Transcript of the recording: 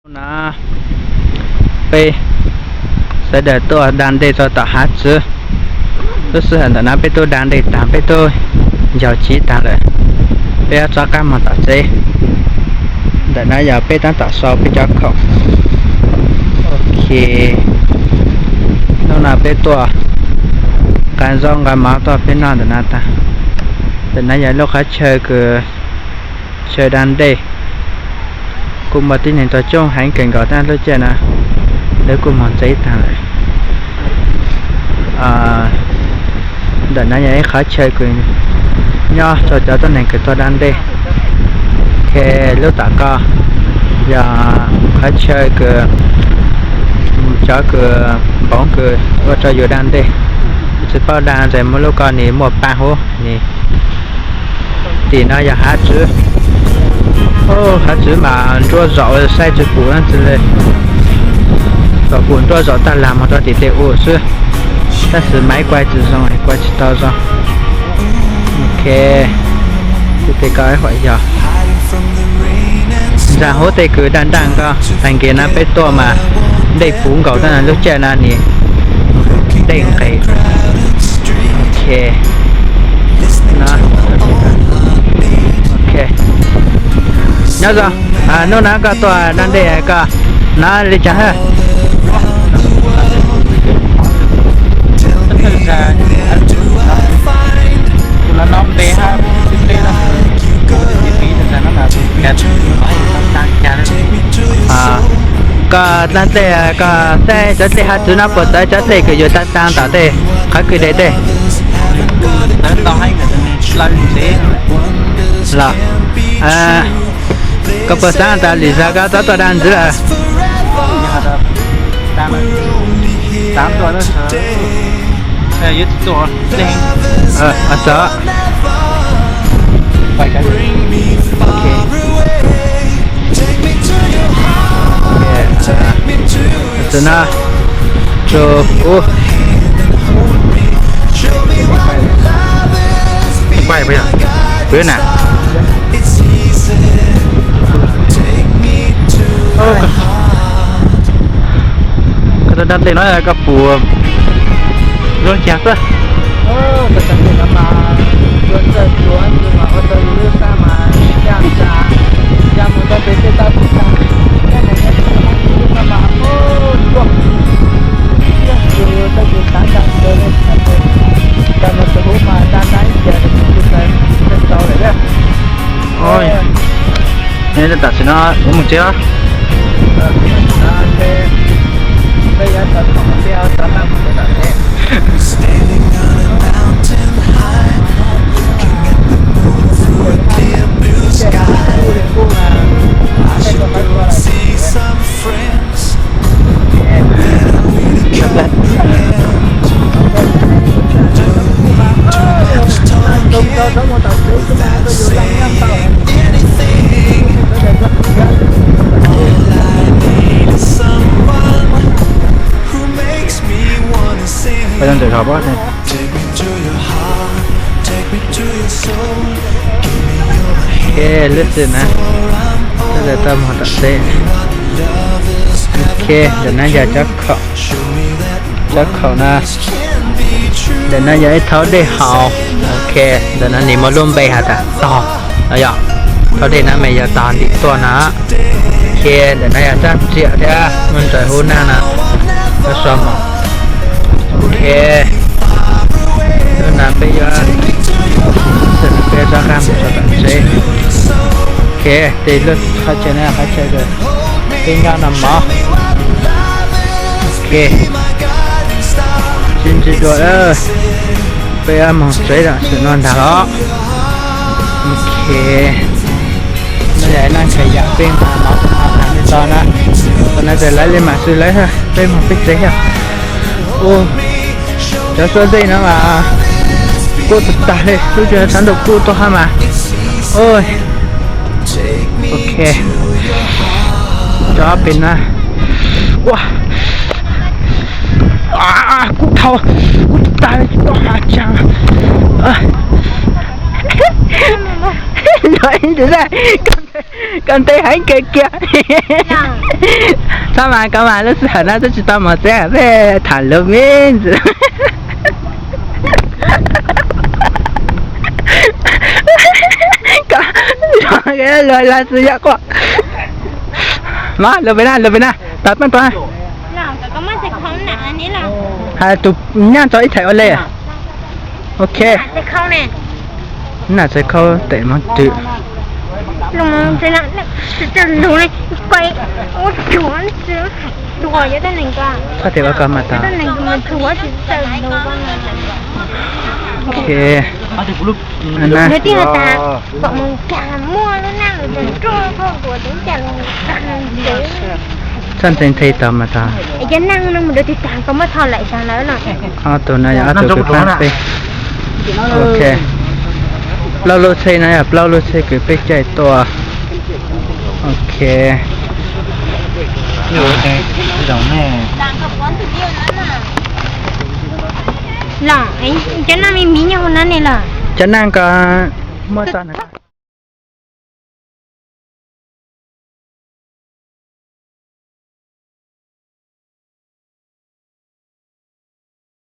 Hnub no peb sawv daws tuaj da dej rau tom hav txwv. Lub sij hawm ntawm no peb tuaj da dej tag, peb tuaj yog chiv tag lawm, peb yuav rov qab mus tom tsev. Ntawm no yog peb tab tom sau peb cov khoom. Ok, hnub no peb tuaj nqa zaub nqa mov tuaj peb noj ntawm no tag. Ntawm no yog lub qhov chaw kws chaw da dej, kuj muaj tib neeg tuaj coob heev kawg nkaus tab lub caij no lawv kuj mus tsev tag lawm. Ntawm no yog ib qhov chaw kws nyob rau cov tuab neeg kws tuaj da dej. Ces lub tom ko yog qhov chaw kws cov kws npoov kws ua rau yus da dej. Tsis paub da ntses muaj lub ko nws muaj pa huv ni. Tim no yog hav txwv. Hav txwv mas nruab zaum saib tsis pum leej twg li. Kom pum nruab zaum tag lam mus rau tim tej u xwb. Tab sis maiv kuaib tsis zoo, kuaib tsis tau zoo. Ok, tej ko ib huam yog ntsa huv tej kws daj daj ko. Tag nkees no peb tuaj mas dej puv nkaus tab lub caij no nim dej nqes. Ok, nyob zoo, hnub no koj tuaj da dej koj hnov li cas hab? Koj da dej, koj saib cov dlej hav txwv no puas txawv cov dlej kws yus da tag tom tej qhov kwj deg tej los? Koj puas xaav tas lwm zag koj txhob tuaj da ntxiv lawm? Tus no, tus ub. Kuv na, koj tuaj da dej no koj pum zoo cas xwb? Tam sim no yuav mus tsev os. Peb ntawm zos pob. Ok, lub sij hawm no sawv daws tau mus tom tsev. Ok, ntawm no yog cov khaum, cov khaum no, ntawm no yog ib thaub dej haus. Ok, ntawm no nws muaj lub npe has tas tog no yog, thaub dej no mas yog tog ntim tuaj no. Ok, ntawm no yog rab riam thiab muaj ntsaws hub nag no, lub so mos. Ok, lub no peb yuav, peb rov qab mus rau tom tsev. Ok, tej lub qhov chaw no qhov chaw peb nyob noj mov. Ok, sib ntsib dua, peb yuav mus tsev tam sim no ntag los. Ok, no yog ib nab kha yam peb nqa mov tag li no na. Qhov no ces lawv li mam swm lawv, peb mus peb tsev thiab. Ua, cov suab dej no mas kub tag tag li, lub sij hawm sab ntuj kub tuaj hab mas. Ok, cov pem na. Ua, kub dhau, kub tag tag li tsis tau has tsaag. Nyob ib ntsis na, koj Koj nteb heev kawg kiag. Txhob mas koj mas lub sij hawm no twb tsis tau mos txev peb tham lus me ntsis. Koj los los xwb yog quaj. Mov lus pem na, lus pem na, tau peb tua. Hais tus nyab tso ib thaim ua le. Ok. Nam txais khau tes mov twm. Txhob tes ua koj mas tau. Ok. Txhob ntxeev nthe tau mas tau. Ob tug no yog ob tug kws pab peb. Ok. Plaub lub tsheb no yog plaub lub tsheb kws peb caij tuaj. Ok. Cov naj me miv nyob hauv no ne los? Cov naj ko muab tso na.